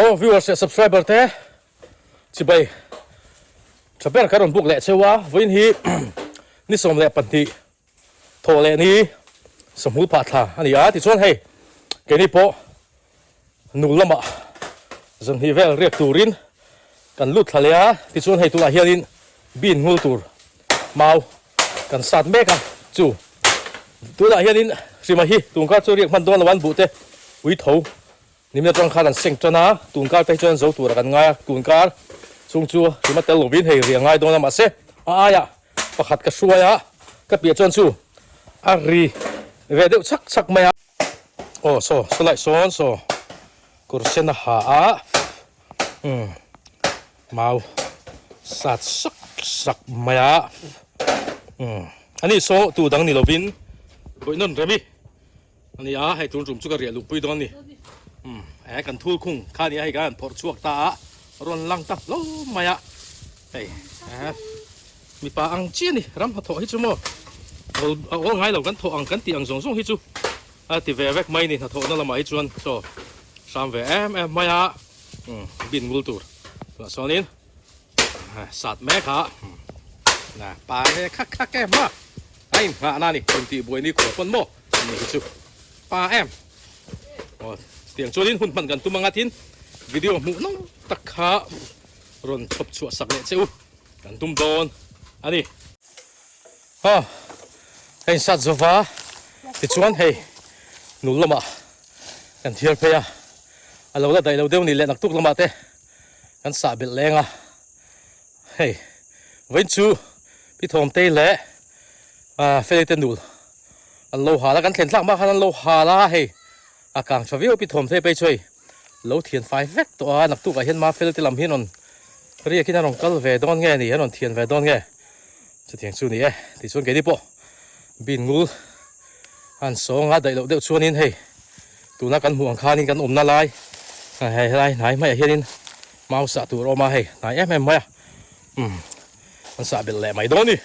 Aw viewers leh subscriber te chibai tha ber ka rawn buk leh cheu a, vawiin hi ni 12 thawh leh ni sawmhul phah thla a ni a, tichuan hei keini pawh nul lamah zanhnih vel riak turin kan lut thla leh a, tichuan hei tunah hianin bean ngul tur mau kan sat mek a, chu tunah hianin hrima hi tun kar chu riak hman dawn lo an buh te ui tho Nimna atang khan an seng tan a, tun kar te hi chuan zo tura kan ngai a, tun kar chung chu hrima tel lovin hei ri a ngai dawn a, mahse a aiah pakhat ka hruai a, ka piah chuan chu a ri ve deuh chhak chhak mai a. Aw saw saw laih sawn saw kawr sen a ha a, umm mau sat sak sak mai a, umm ani saw tu dang ni lovin bawih nawn rem i. A ni a, hei tun tum chu ka riah luhpui dawn a ni. Umm, eh kan thul khung kha nia hei kan han phawrh chhuak ta a, rawn lang ta hlauh mai a. Hei, eh mipa ang chi a ni, ram hnathawh hi chu maw awl a awl ngai lo kan thawh ang kan tih ang zawng zawng hi chu a ti ve vek mai a ni hnathawhna lamah hi chuan chaw hram ve em em mai a. Umm, bin ngul tur tunah sawnin sat mek a, na pa ve khak khak em a, a inghahna a ni, intih buai ni khuar pawn maw. Ani hi chu pa em aw tiang chuanin hun hman kan tum anga tin video hmuh nawm tak kha rawn chhawp chhuah sak leh che u kan tum dawn a ni. Aw ka insat zova tichuan hei nul lamah kan thiar phei a, a lo la daih lo deuh ni leh naktuk lamah te kan sah belh leng a, hei vawiin chu Pi Thawmtei leh Felite te nul an lo hal a, kan thlen thlak hma khan an lo hal a, hei a kang tha viau pi thawmthei phei chu hei lo thian fai vek tawh a, naktukah hian Mafel te lam hi an rawn riakin an rawn kal ve dawn nge ni, an rawn thian ve dawn nge chutiang chu ni e tichuan keini pawh bin ngul an sawng a daih loh deuh chuanin hei tuna kan hmuh ang khanin kan awmna lai hei helai hnai hmaiah hianin mau sah tur a awm a, hei hnai em em mai a umm an sah belh leh mai dawn a ni.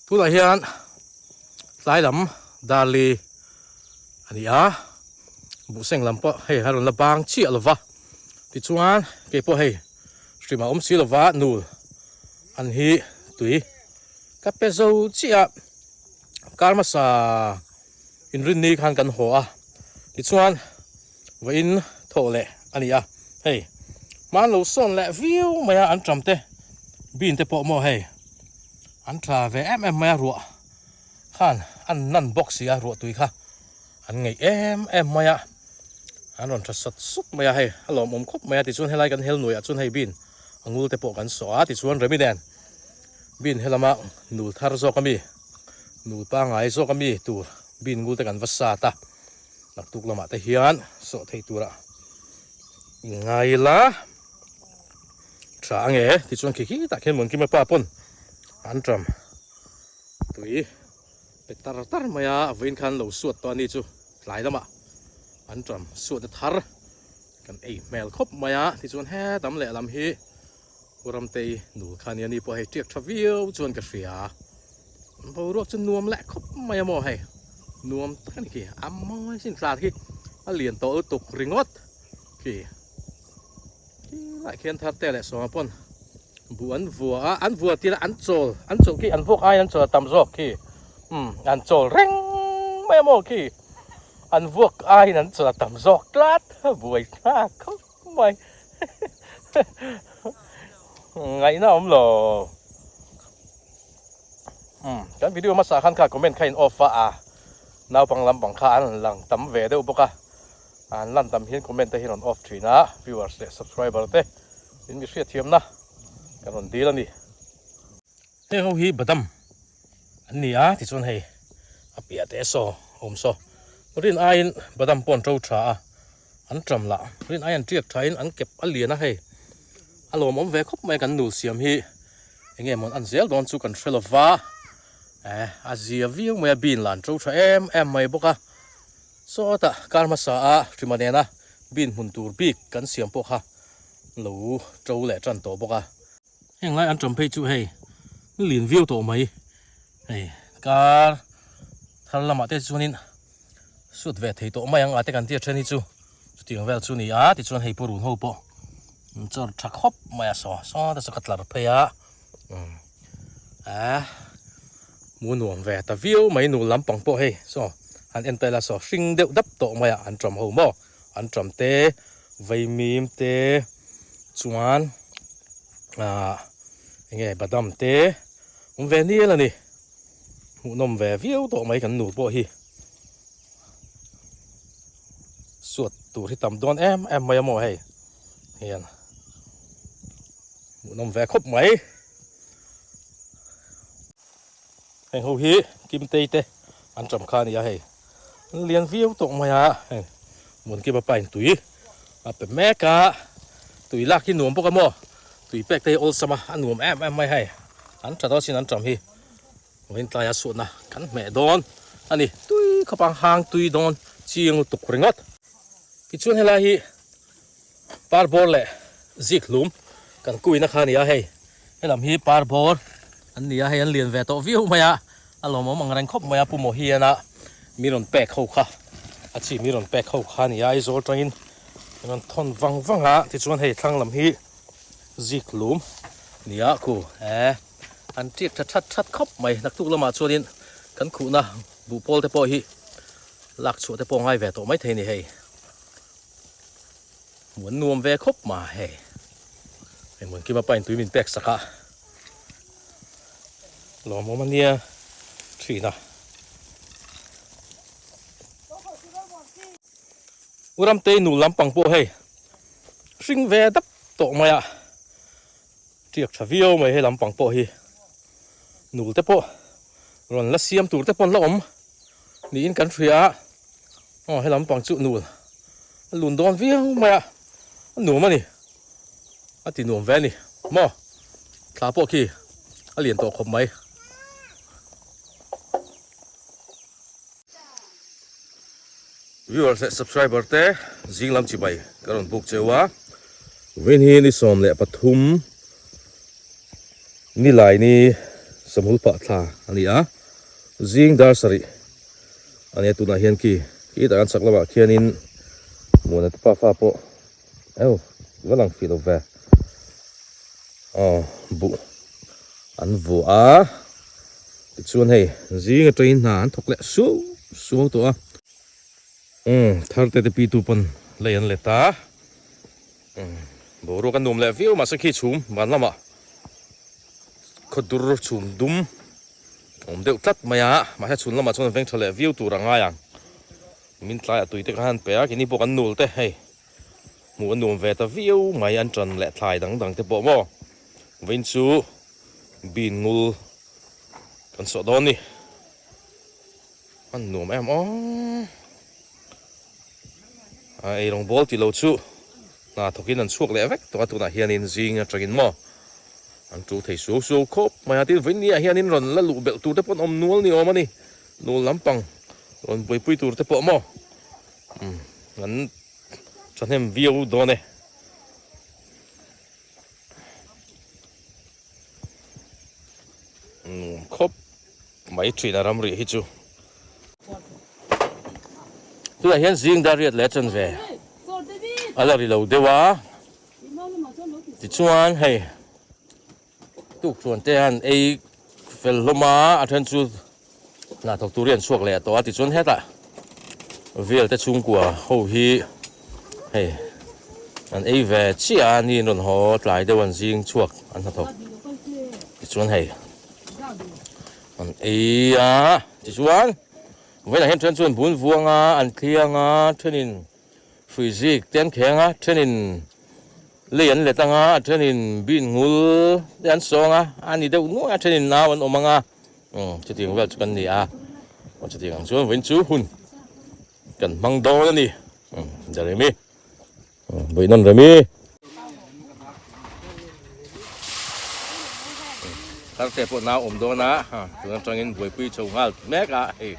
Tunah hian tlai lam Darli a ni a, buhseng lam pawh hei a rawn la bang chiah lo va, tichuan kei pawh hei hrim a awm si lo va nul an hi tui ka pe zo chiah a, kar hmasa inrinni khan kan haw a, tichuan vawiin thawh leh a ni a, hei hman lo sawn leh viau mai a an ṭam te bean te pawh maw hei an ṭha ve em em mai a ruah. Khan an nan bawk si a, ruahtui kha an ngeih em em mai a, an rawn tha sawt sawt mai a, hei a lawmawm khawp mai a, tichuan helai kan hel nuaiah chuan hei bin a ngul te pawh kan sawh a, tichuan Remi nen bin helama nul thar zawk ami, nul pangai zawk ami tur bin ngul te kan va sat a, naktuk lamah te hian sawh theih turah ngai ila tha ange, tichuan khi khitah khian Muankima pa pawn an ṭam. Tui pe tar tar mai a, vawiin khan lo suat tawh a ni chu tlai lamah an ṭam suatna thar kan ei hmel khawp mai a, tichuan hetam lehlam hi Pu Ramtei nul kha nia ni pawh hei ṭiak ṭha viau chuan ka hria, boruak chu nuam leh khawp mai a maw hei nuam tak a ni khi a mawi sin tlar khi a lian tawh lutuk ringawt khi. Khi lai khian thar te leh sawma pawn buh an vua a, an vua tir a an chawl, an chawlh khi an vuak aiin an chawl a tam zawk khi umm an chawl reng mai a maw khi an vuak aiin an chawl a tam zawk tlat buai thlak khawp mai ngaihna a awm lo umm kan video hmasa khan kha comment kha in off a a naupang lampang kha an lang tam ve deuh bawk a. An lan tam hian comment te hi rawn off thin a, viewers leh subscriber te in mi hriatthiamna kan rawn dil a ni. Heng ho hi badam an ni a tichuan hei a piah te saw awm saw rin aiin badam pawh an to tha a, an tram lah rin aiin an tiak thain an kep a lian a hei a lawmawm ve khawp mai a kan nul siam hi eng nge mawn an zel dawn chu kan hre lova eh a zia viau mai a bean lah an to tha em em mai bawk a. Sawtah kar hmasa a Hrima nena bin hmun tur bik kan siam pawh kha lo to leh tan tawh bawk a. Heng lai an ṭawm phei chu hei lin viau tawh mai. Hei kar thar lamah te chuanin suat ve thei tawh mai ang a te kan tia then hi chu Chutiang vel chu a ni a, tichuan hei purun ho pawh an chawr tha khawp mai a, saw saw te chu ka tlar phei a, ah hmu nuam ve ta viau mai nu lampang pawh hei saw han en ta ila saw hring deuh dap tawh mai a an ṭam ho maw an ṭam te vaimim te chuan ah eng nge badam te awm ve nial a ni hmuhnawm ve viau tawh mai kan nu pawh hi. Suat tur hi tam dawn em em mai a maw hei hian hmuhnawm ve khawp mai heng ho hi Kimtei te an ṭam kha a ni a hei an lian viau tawh mai a hei Muankima pa in tui a pe mek a tui lak hi nuam bawk a maw tui pek te hi awlsam a a nuam em em mai hei an ṭha dawn sin an ṭam hi. Vawiin tlaia suahna kan hmeh dawn a ni. Tui khawp ang hang tui dawn chiang lutuk ringawt. Tichuan helai hi par bawr leh zik hlum kan kuina kha a ni a hei. Helam hi par bawr an ni a hei an lian ve tawh viau mai a. A lawmawm ang reng khawp mai a Pu Mohiana mi rawn pek ho kha a chi mi rawn pek ho kha a ni a Aizawl tangin an rawn thawn vang vang a. Tichuan hei thlang lam hi zik hlum a ni a khu e. An tiak tha that that khawp mai. Naktuk lamah chuanin kan khuhna buhpawl te pawh hi lak chhuah te pawh ngai ve tawh maithei a ni hei. Hmuh an nuam ve khawp ma hei. Hei Muankima pa in tui min pek sak a. Lawmawm a nia thin a. U Ramtei nu lampang pawh hei hring ve dap tawh mai a. Tiak tha viau mai hei lampang pawh hi nul te pawh rawn la siam tur te pawh an la awm niin kan hria a, aw he lampang chu nul a lun dawn viau mai a, a nuam a ni, a ti nuam ve a ni maw thla pawh khi a lian tawh khawp mai. Viewers leh subscriber te zing lam chibai ka rawn buk cheu a. Vawiin hi ni 13 nilai ni Samhul pah thla a ni a, zing dar sarih a nia tunah hian khi khi tah kan chak lamah khianin Muana te pafa pawh eu va lang fih lo ve aw buh an vuah a tichuan hei zing atangin hna an thawk leh suau suau tawh a umm thar te te pi tu pawn lei an let a umm boruak a nuam leh viau mahse khi chhum van lamah khawdur chhum dum awm deuh tlat mai a mahse chhun lamah chuan veng tha leh viau tur a ngai ang. Min tlaiah tui te kha han pe a, keini pawh kan nul te hei hmuh a nuam ve ta viau mai an tan leh thlai dang dang te pawh maw vawiin chu bean ngul kan sawh dawn ni a nuam em aw a eirawng bawl tilo chu hna thawkin an chhuak leh vek tawh a tunah hianin zing atangin maw an tul thei suau suau khawp mai a tin vawiin ni ah hianin rawn la luh belh tur te pawh an awm nual ni awm a ni. Nu lampang rawn buaipui tur te pawh maw umm an thahnem viau dawn e. Nuam khawp mai thin a ramri hi chu. Tunah hian zing dar riat leh a chen ve a la ri lo deuh a tichuan hei. Tukṭhuan te han ei fel hlawm a, a then chu hna thawk tur hi an chhuak leh tawh a, tichuan hetah vel te chhungkua ho hi hei an ei ve chiah a, ni an rawn haw tlai deuh an zing chhuak an hnathawk tichuan hei an ei a, tichuan vawiinah hian then chuan bun vuang a, an thliang a, thenin Hrui zik te an kheng a, thenin lei an let ang a, thenin bin ngul te an sawng a, a ni deuh nuai a, thenin nau an awm ang a, umm chutiang vel chu kan ni a, aw chutiang ang chuan vawiin chu hun kan hmang dawn a ni, umm Jeremy, umm vawiin an Remi. Tharte pawh nau awm dawn a, tun atangin buaipui chho nghal mek a hei.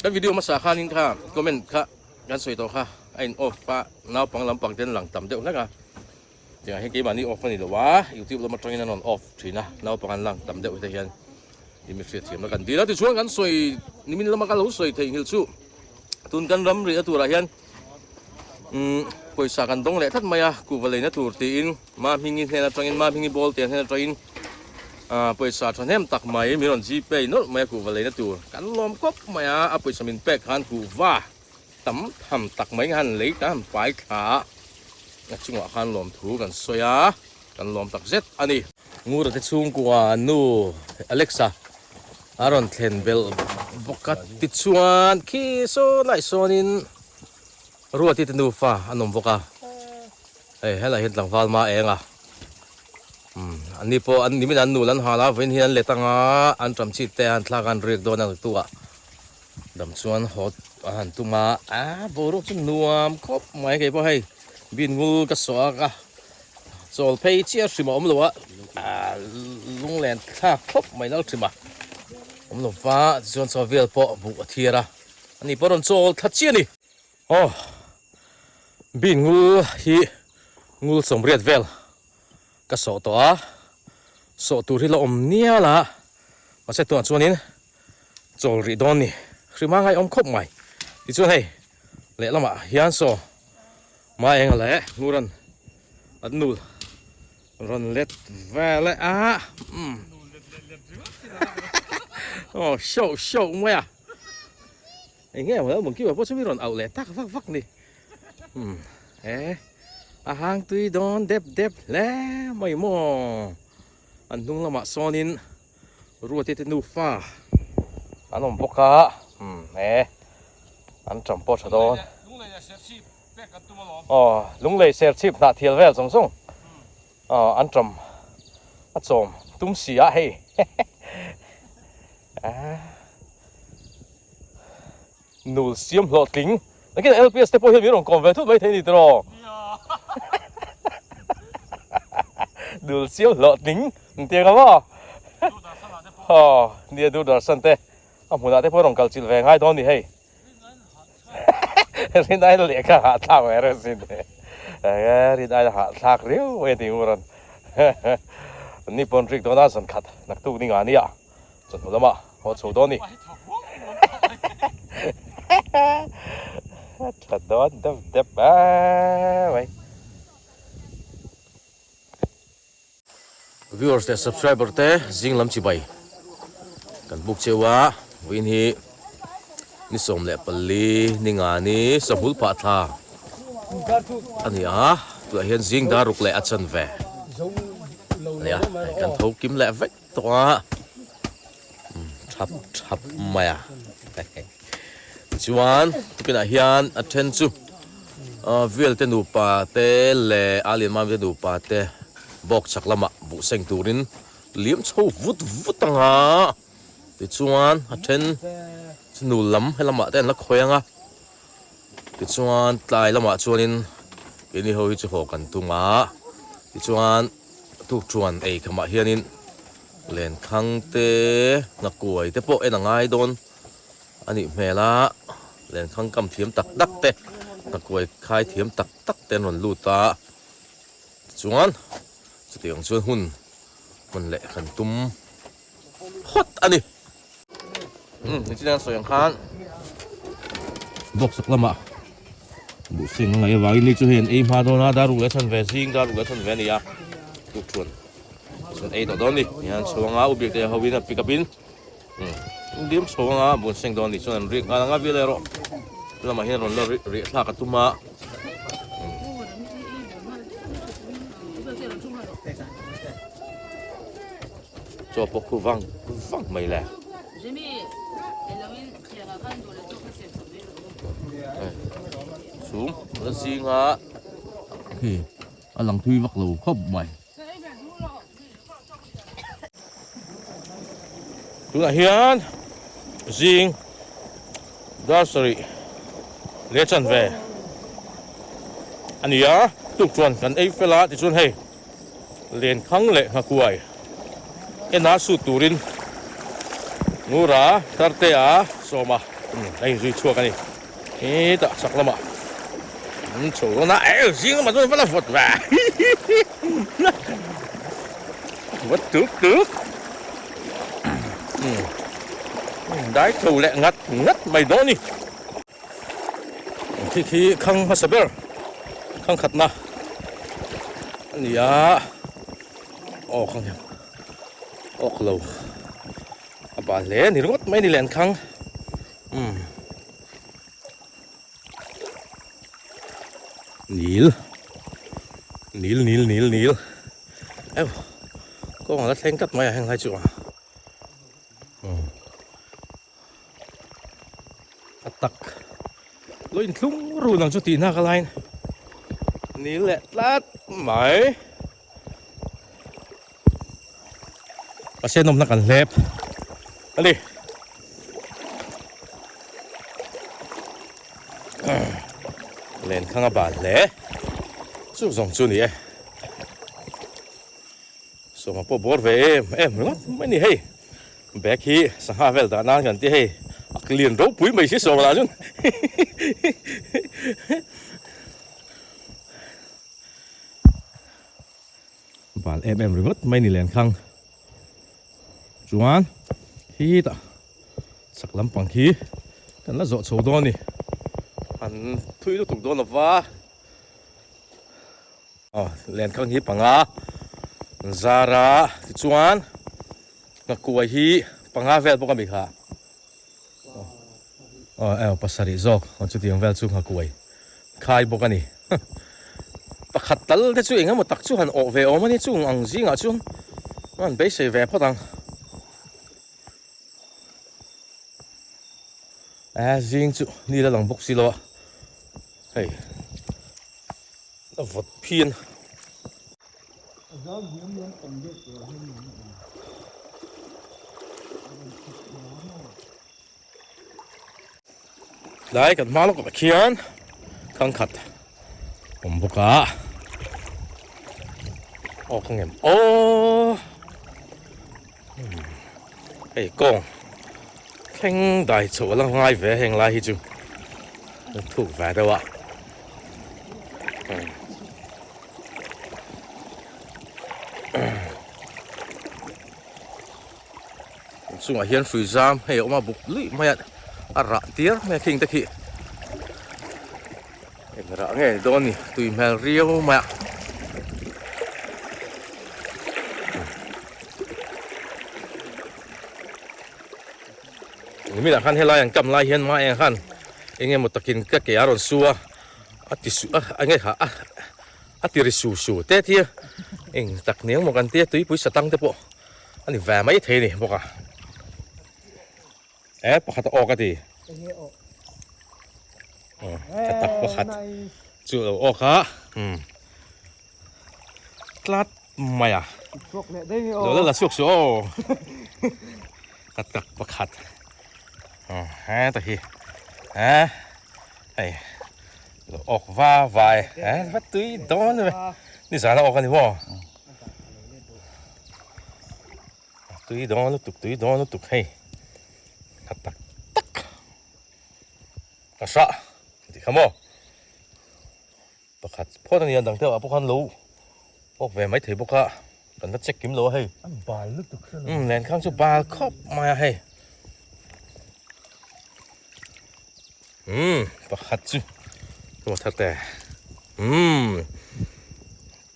Kan video hmasa khanin kha comment kha kan sawi tawh kha a in off a naupang lampang te an lang tam deuh hlek a tiangah hian keimahni off a ni lo a youtube lam atangin an rawn off thin a naupang an lang tam deuh te hian i mi hriatthiamna kan dil a tichuan kan sawi nimin lama ka lo sawi theihnghilh chu. Tun kan ram rihna turah hian umm pawisa kan dawng leh tlat mai a, kuhva leina tur tiin Mahmingi hnen atangin Mahmingi Bawlte hnen atangin ah pawisa thahnem tak mai min rawn gpay nawlh mai a kuhva leina tur kan lawm khawp mai a, a pawisa min pek khan kuhva tam tham tak mai han lei kan han pai thla a, a chungah khan lawmthu kan sawi a, kan lawm tak zet a ni. Ngura te chhungkua nu Alexa a rawn thlen belh bawk a tichuan khi sawn laih sawnin Ruati te nufa an awm bawk a, hei helaiah hian tlangval ma eng a, umm an ni pawh an nimin an nul an hal a vawiin hian an let anga an ṭam chhit te an thlak a an riak dawn a naktukah dam chuan haw a han tum a, a boruak chu nuam khawp mai kei pawh hei bin ngul ka sawh a ka chawl phei chiah hrim a awm lo a ah lunglen thlak khawp mai lal hrim a awm lo va tichuan chaw vel pawh buh a thiar a ani pawh a rawn chawl thla chiah a ni. Aw bin ngul hi ngul sawmriat vel ka sawh tawh a sawh tur hi la awm nial a mahse tunah chuanin chawl rih dawn ni hrima ngaihawm khawp mai tichuan hei lehlamah hian saw mai eng leh nguran an nul rawn let vel e a umm aw show show mai a eng nge maw mawng kiu pawh chu mi rawn auh leh tak vak vak ni umm e a hang tui dawn dep dep hle mai maw an hnung lamah sawnin. Ruati te nufa an awm bawk a, umm e an ṭam pawh ṭha dawn. Aw Lunglei Serchhip hnah thial vel zawng zawng aw an ṭam a chawm tum si a hei nul siam hlawhtling nakin LPS te pawh hian min rawn kawm ve thut mai thei a ni tiraw nul siam hlawhtling. Engtiang a maw? Aw, nia Doordarshan te a hmunah te pawh rawn kal chilh ve ngai dawn ni hei. Rin aina lehkha hahthlak ve reuh sin. Rin aina hahthlak riau mai a ti ngur an. Ni pawn rik dawn a zan khat naktuk ni nga nia chawhnu lamah haw chho dawn ni. Tha dawn deuh deuh mai. Viewers leh subscriber te zing lam chibai kan buk cheu a vawiin hi ni 14 ni nga ni sahul phah thla a ni a tunah hian zing dar ruk leh a chanve a ni a hei kan tho kim leh vek tawh a thap thap mai a tichuan tukinah hian a then chu Vial te nupa te leh Alianmami te nupa te bawk chhak lamah buh seng turin liam chho vut vut ang a tichuan a then chu nul lam helamah te an la khawi ang a tichuan tlai lamah chuanin keini ho hi chu haw kan tum a tichuan tukṭhuan ei khamah hianin Lenkhang te nghakuai te pawh en a ngai dawn a nih hmel a, lenkhang kam thiam tak tak te, nghakuai khai thiam tak tak te an rawn lut a, tichuan chutiang chuan hun hman leh kan tum phawt a ni. Umm nichina an sawi ang khan box lamah duh seng a ngaih avangin ni chu hei an ei hma dawn a dar ruk leh a chhan ve zing dar ruk leh a chhan ve a ni a tuk thuan chuan ei tawh dawn a ni hian chho anga u biak te ho in a pick up in umm diam chho anga bun seng dawn a ni chuan an riak nghal anga vel erawh lamah hian rawn la riah thlak a tum a. Chaw pawh khu vang vang mai le. Chhum la zinga khi a lang thui vak lo khawp mai. Tunah hian zing dar sarih leh chanve a ni a, tukṭuan kan ei fel a tichuan hei. Lenkhang leh nghakuai ena sut turin Ngura Tartea Sawma a inzui chhuak a ni. Hetah chak lamah an chho dawn a, eh zing lamah chuan va la vawt ve vawt tuk tuk dai tho leh ngat ngat mai dawn a ni. Khi khi khang hmasa ber khang khatna a ni a aw khang hian awk lo a bal hle a ni ringawt mai a ni len khang umm nil nil nil nil nil eu kawng a la thleng tlat mai a henglai chu a umm. A tak lo inthlung run ang chu tih hnak a laiin nil leh tlat mai. Mahse nawmna kan hlep a ni. Lenkhang a bal hle chu zawng chu a ni e. Sawma pawh bawr ve em em ringawt mai a ni hei. Bag hi sangha vel dah nan kan ti hei a clean ropui mai si sawma lah chuan Bal em em ringawt mai ni len khang chuan khi tah chak lampang khi kan la zawh chho dawn a ni han thui lutuk dawn lova. Aw lenkhang hi panga an zar a tichuan nghakuai hi panga vel bawk a mi kha aw aw pasarih zawk aw chutiang vel chu nghakuai khai bawk a ni pakhat tal te chu eng emaw tak chu han awh ve awm a ni chung ang zingah chuan an beisei ve phawt ang e zing chu ni la lang bawk si lo a hei. A vawt phian. A zau hniam lam pang deuh tur ah hian nuam a awm. A rawn chhuk thla maw? Tlai kan hma lawkah khian khang khat awm bawk a. Aw ka ngem aw. Hei kawng thleng dai chhoh a la ngai ve heng lai hi chu a thuk ve deuh a. Chungah hian hrui zam hei a awm a buk luih mai a a rah tir mai a khing te khi eng rah nge ni dawn ni tui hmel riau mai a. Niminah khan helai an kam lai hian hma eng khan eng emaw takin ka ke a rawn su a a ti su a eng nge kha a a ti ri su su te thia eng tak ni ang maw kan tia tuipui satang te pawh a ni ve mai thei a ni bawk a e pakhat a awk a ti aw ka tak pakhat chu a lo awk a umm. Tlat mai a. Chhuak leh daih nge aw. Lo la chhuak suh aw. Ka tak pakhat. He ta hi. He. Hei. Lo awk va vai. He va tui dawn ve. Ni zan a awk a ni maw. Tui dawn lutuk tui dawn lutuk hei. Ka tak tak. Ka hrah. Ti kha maw. Pakhat phawt a ni a, dang deuh ah pawh khan lo awk ve mai thei bawk a, kan la check kim lo a hei. An bal lutuk hre lo. Umm len khang chu bal khawp mai a hei. Umm pakhat chu maw thar te. Umm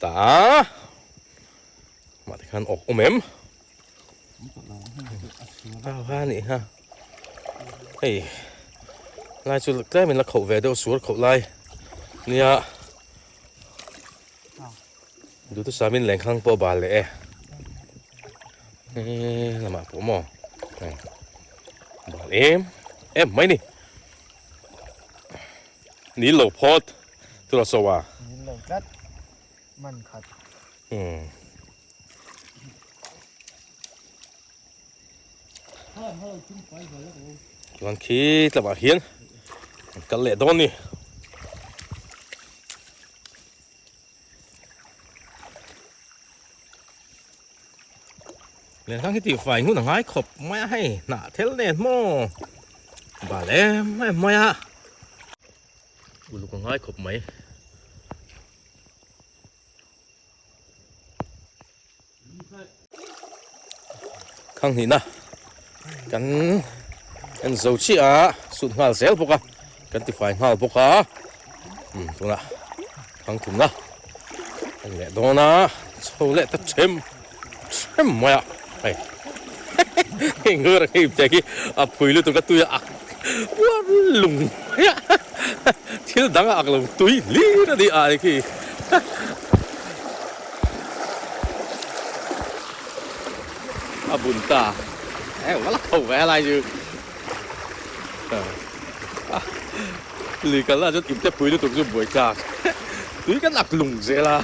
ta mah te khan awk awm em. Au ha nih ha. Hei lai chu tlem in la khoh ve deuh suar khoh lai nia duhthusam in lenkhang pawh bal leh e he lamah pawh maw bal em em mai ni nil lo phawt tura saw a nil lo tlat man khat umm. Chuan khi tlangah hian an kal leh dawn a ni. Lenkhang hi tihfai ngun a ngai khawp mai a hei hnah thel nen maw bal em em mai a uluk a ngai khawp mai. Khang hnihna kan en zo chiah a sut nghal zel bawk a kan tifai nghal bawk a. Umm tunah thang thumna a ni leh dawn a chho leh ta them them mai a hei hei ngur a hei te khi a phui lutuk a tui a ak uar lung mai a thil dang a ak lo tui hlir a ni a ni khi. A bun ta e wala kho ve lai chu lui kal lah chuan ipte pui lutuk chu buai tlak tui kan ak lung zel a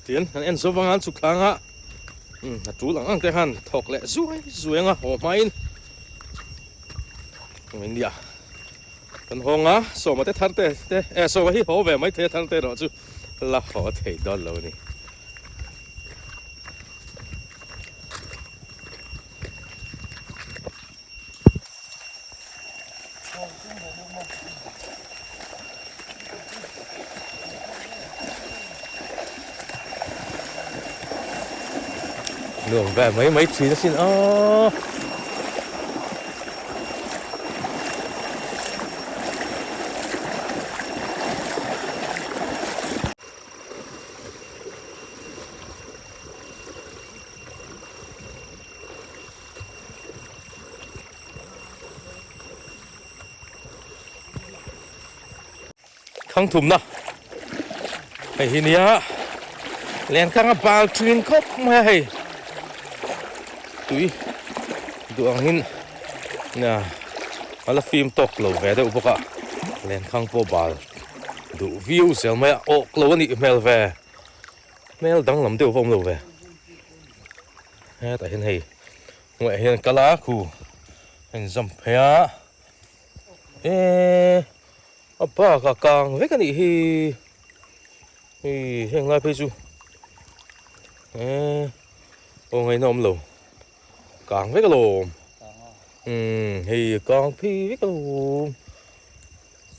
Tin an en zo vang a an chhuk thlang a a tul ang ang te khan thawk leh zuai zuai ang a haw hmain nia kan hawng a sawma te thar te te eh sawma hi haw ve mai thei a thar te erawh chu la haw thei dawn lo a ni. Nuam ve mai mai thin asin aw. Thangthumna hei hi nia lenkang a bal thin khawp mai a hei tui duh angin a la fim tawk lo ve deuh bawk a lenkhang pawh bal duh viau zel mai a awk lo a nih hmel ve hmel danglam deuh va awm lo ve hetah hian hei hmuh hian kal a khu a inzam phei a eee a bak a kang vek a nih hi hei heng lai phei chu eee aw ngaihna awm lo kang vek alawm umm hei a kang phei vek alawm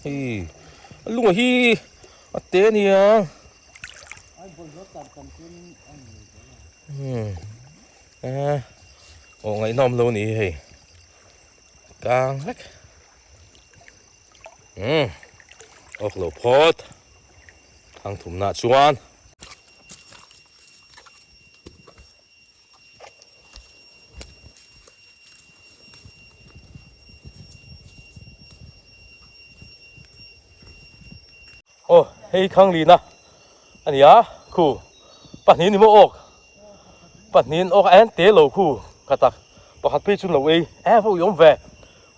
hei a lunga hi a te a nia. Umm eh aw ngaihnawm lo ni hei kang vek umm awk lo phawt thang thumna chuan. Aw hei Khanglina a ni a khu pahnih ni maw awk pahnih an awk a en te lo khu ka tak pakhat phei chu lo ei e vo i awm ve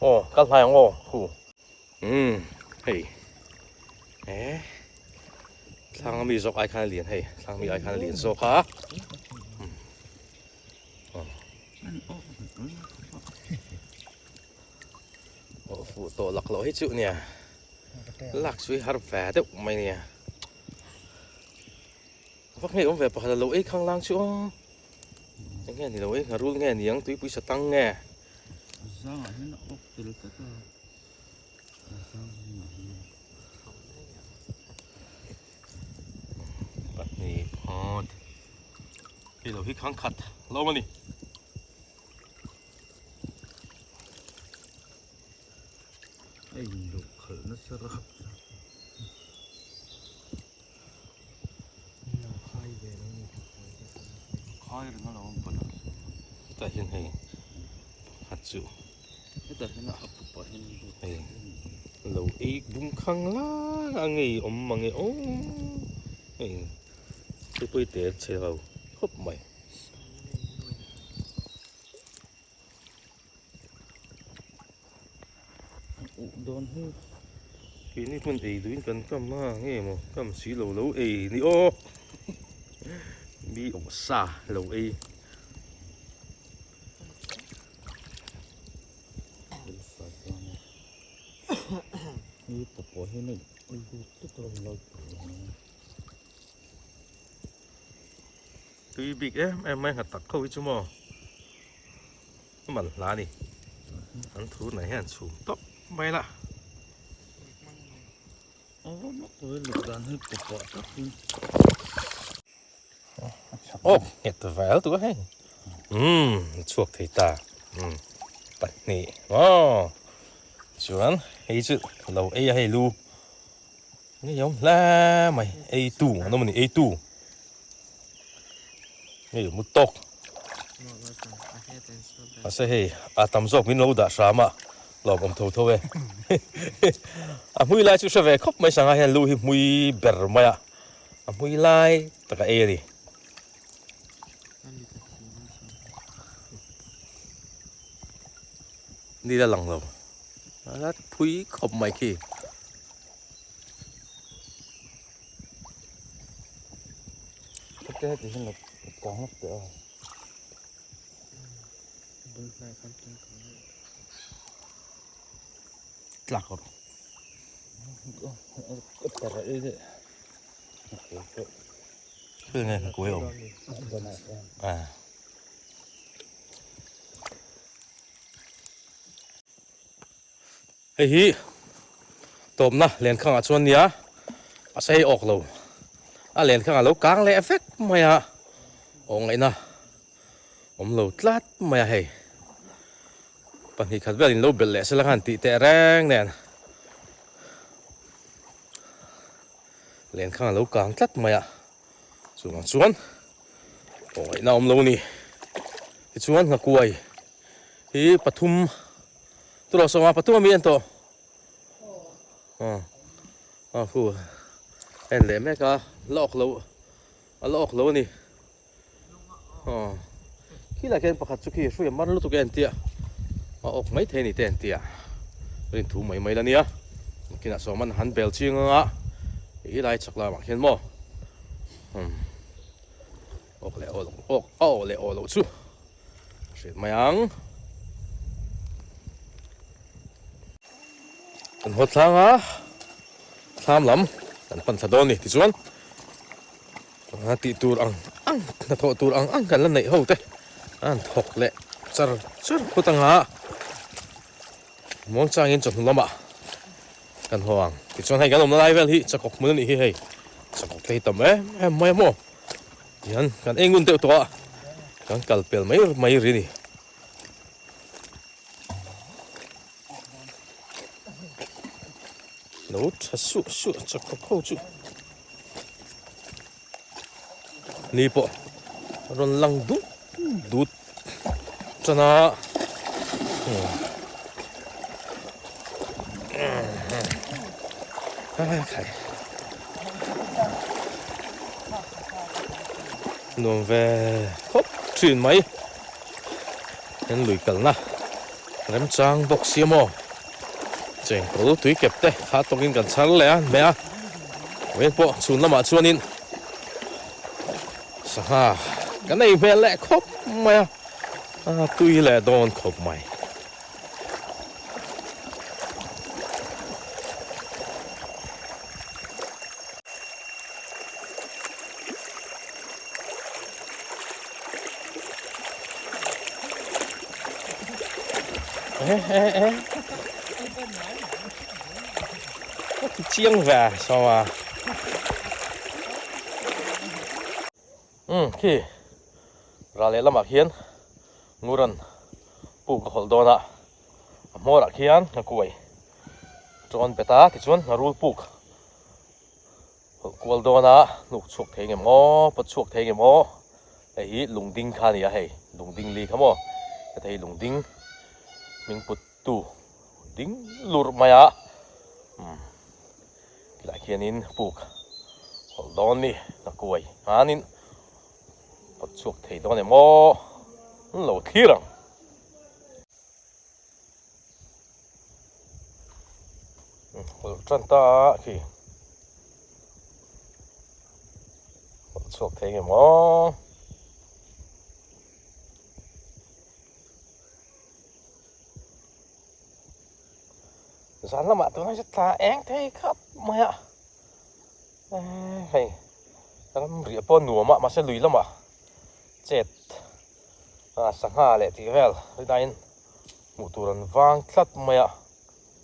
aw kal hnai ang aw khu umm hei e thlang ami zawk ai khan a lian hei thlang ami ai khan a lian zawk a Aw fuh tawh lak loh hi chu nia lak chu hi har ve deuh mai nia vak ngei awm ve pakhat a lo ei khang lang chu aw eng nge ni lo ei ngharul nge niang tuipui sa tang nge zangah hian a awk tel tlat a zang zingah hian pahnih phawt hei lo hi khang khat lo a ni. A inluh khalh nasa rap Khai reng a lo awm pawn a hetah hian hei pakhat chu hetah hian a pupa hian hei lo ei bung khang lai a ngei awm mange aw hei thupui te chhe lo khawp mai. Dawn hi Keini hmun ei duhin kan kam a nge maw kam si lo lo ei ni aw mi awm sa lo ei. Hi pawpawh hi nei lut tlat a lo. Tui bik em em mai nghat tak ho hi chu maw a man hla a ni an thu na hian chhum tawp mai la. Awk nghet vel tu a hei. Umm a chhuak thei ta. Umm pahnih maw. Chuan hei chu lo ei a hei lu. Ngei awm hle mai ei tu an awm a ni ei tu. Ngei awm tawk. Mahse hei a tam zawk min lo dah hram a lawm awm tho tho e. A hmui lai chu hre ve khawp mai sangha hian lu hi hmui ber mai a. A hmui lai tak a ei a ni. Ni la lang lo. A la phui khawp mai khi. Hete heti hian lo kang lawk teh a. Tlak rawh. Khil nge kuai awm. Ah. Hei hi tawpna lenkhangah chuan nia a sei awk lo a lenkhangah lo kang leh vek mai a aw ngaihna awm lo tlat mai a hei pahnih khat vel in lo belh leh sela khan tih teh reng nen lenkhangah lo kang tlat mai a chuvang chuan aw ngaihna awm lo a ni tichuan nghakuai hi pathum. Tulaw sawma pathum ami an tawh aw aw khu en leh mek a la awk lo a la awk lo a ni aw khilai khian pakhat chu khi hrui a mar lutuk e an tia a awk mai thei a ni te an tia rin thu mai mai la nia nakinah sawman han bel ching anga ih lai chak lamah khian maw umm awk leh awk awk a awk leh awk loh chu. Hriat mai ang. Kan haw tlang a, thlam lam kan pan thla dawn a ni. Tichuan a tih tur ang ang, hnathawh tur ang ang kan la neih ho te a han thawk leh char char phawt ang a. Muang changin chawhnu lamah kan haw ang. Tichuan hei kan awmna lai vel hi chakawk hmun a nih hi hei. Chakawk te hi tam em em mai a maw. Tihian kan ei ngun deuh tawh a, kan kal pel mai mai ri a ni. Lo tha suh suh chakawk ho chu. Ni pawh a rawn lang dut dut tan a. Nuam ve khawp thin mai. Kan lui kalna remchang bawk sia maw. Chengkawl tui kep te kha tawkin kan chhar leh a hmeh a. Vawiin pawh chhun lamah chuanin sangha kan ei hmel leh khawp mai a, a tui leh dawn khawp mai. Chiang ve sao à um khi ra leh lamah khian nguran puk a hawlh dawn a a hmawrah khian a kuai tawn bet a tichuan a rul puk Hawlh kual dawn a, hnuk chhuak thei nge maw, pawt chhuak thei nge maw, hei hi lungding kha a ni a hei, lungding li kha maw, heta hi lungding hming put tu ding lurh mai a, umm tilai khianin puk hawlh dawn ni, a kuai hanin pawt chhuak thei dawn em aw, an lo thlir ang. Hawlh tan ta a khi hawlh chhuak thei nge maw zan lamah tunah hian thla eng thei khap mai a hei ram riah pawh a nuam a mahse lui lamah chet a sangha leh tih vel rinaiin hmuh tur an vang tlat mai a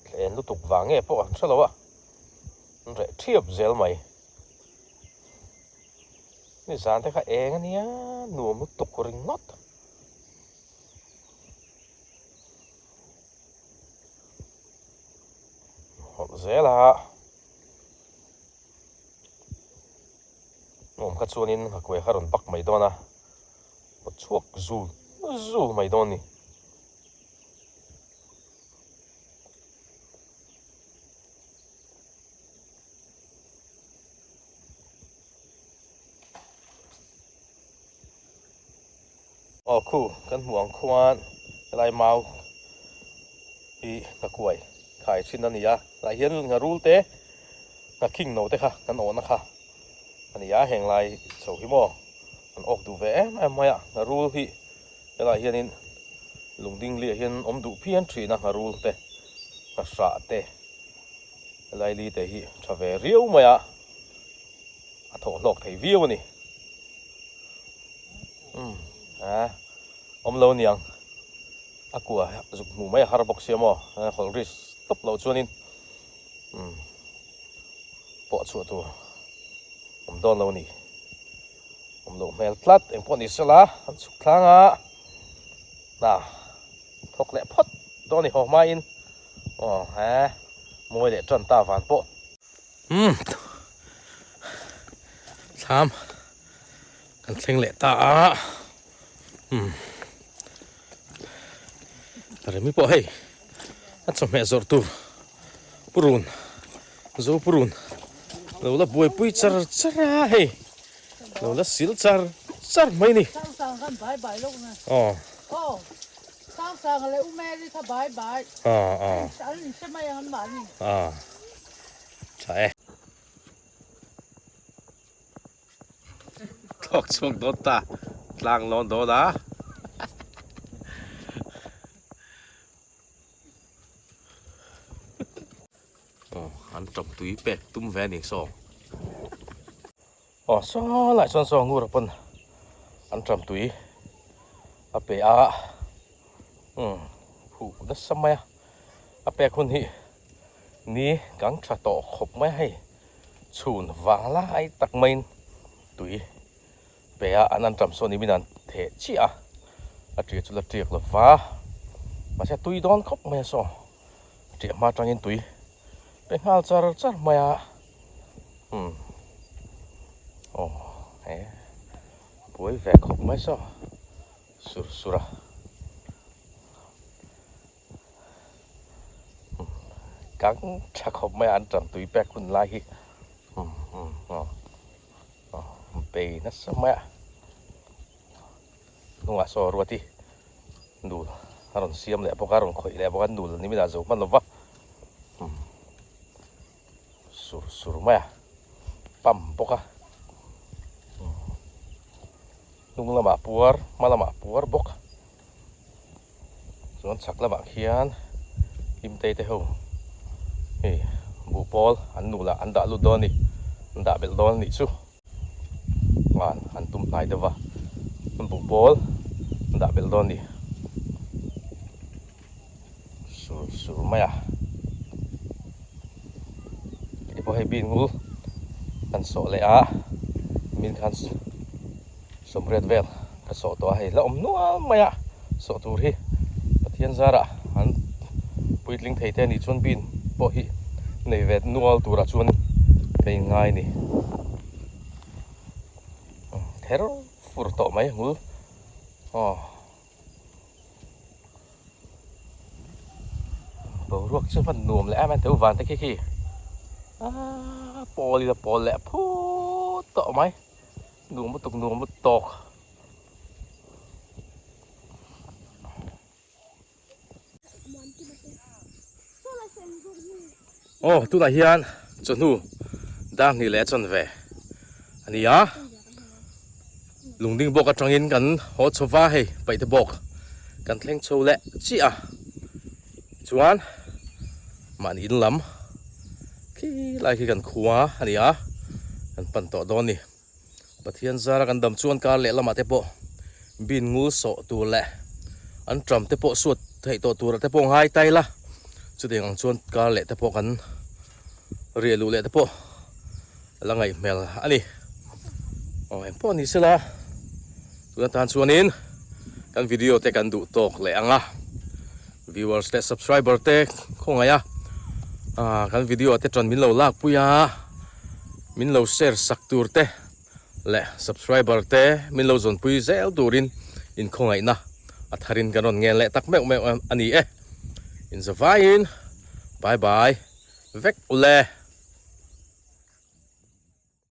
thlen lutuk vang nge pawh an hre lo a an reh thiap zel mai. Nizan te kha eng ania nuam lutuk ringawt. Hawlh zel a. Nuam kha chuanin a kuai kha rawn bak mai dawn a, pawt chhuak zul zul mai dawn a ni. Aw khu kan hmuh ang khuan helai mau hi nghakuai khai thin a ni a, tlai hian ngharul te nghakhing no te kha kan awhna kha a ni a, heng lai chho hi maw an awk duh ve em em mai a, ngharul hi helai hianin lungding liah hian awm duh phian thin a ngharul te nghahrah te. Helai li te hi tha ve riau mai a, a thawh hlawk thei viau a ni. Umm a awm lo niang a kua zuk hmuh mai a har bawk sia maw hawlh risk tawp loh chuanin umm pawh chhuah tur awm dawn lo a ni. Awm loh hmel tlat engpawh ni sela an chhuk thlang a hna thawk leh phawt dawn a ni haw hmain. Aw he mawi leh tan ta van pawh. Umm thlam kan thleng leh ta a umm remi pawh hei a chawhmeh zawrh tur purun zo purun lo la buaipui char char a hei lo la sil char char mai a ni aw. Sangsanga leh U Mary kha bai bai. An inhre mai ang an mahni. Tha e. Thlawk chhuak dawn ta. Tlang lawn dawn a. Aw an tawp tui pek tum ve a ni saw. Aw saw lai chuan saw ngur pawn an tawp tui a pe a umm phuh nasa mai a a pek hun hi ni kang tha tawh khawp mai a hei chhun vang lai tak maiin tui pe a an an tam sawn ni min an theh chiah a a tia chu la tiak lo va mahse a tui dawn khawp mai a saw tiah hma atangin tui pe nghal char char mai a umm aw he buai ve khawp mai saw sur sur a kang tha khawp mai a an tam tui pek hun lai hi umm umm aw. Bei nasa mai a hnungah saw ruati nul a rawn siam leh bawk a rawn khawih leh bawk a nul ni minah zo hman lova sur sur mai a pump bawk a hnung lamah puar hma lamah puar bawk chuan chhak lamah khian hlimtei te ho hei buhpawl an nulah an dah lut dawn a ni an dah belh dawn a nih chu ngan an tum hnai deuh va buhpawl an dah belh dawn a ni sur sur mai a hei pawh hei bean ngul kan sawh leh a min khan Sawmriat vel ka sawh tawh a hei la awm nual mai a sawh tur hi Pathian zarah an puitling thei te anih chuan bin pawh hi nei ve nual turah chuan ka inngai a ni ther fur tawh mai hmul aw boruak chu hman nuam leh em em teu van te khi khi aaa pawl ila pawl leh phut tawh mai. Nuam lutuk nuam lutuk tawk. Aw tunah hian chawhnu dar hnih leh a chawn ve a ni a lungding bawk atangin kan haw chho va hei paihte bawk kan thleng chho leh chiah a chuan mahni in lam khi lai khi kan khua a ni a kan pan tawh dawn a ni. Pathian zara kan dam chuan kar leh lamah te pawh bin ngul sawh tur leh an tram te pawh suat theih tawh turah te pawh ngai ta ila chutiang ang chuan kar leh te pawh kan riah luh leh te pawh la ngaih hmel a ni. Aw engpawh ni sela tuna tan chuanin kan video te kan duh tawk leh ang a, viewers leh subscriber te khawngaih a ah kan video te chuan min lo lak pui a, min lo share sak tur te leh subscriber te min lo zawn pui zel turin inkhawngaihna a tharin kan rawn ngen leh tak meuh meuh a ni e. Inzavaiin bye bye vek ule.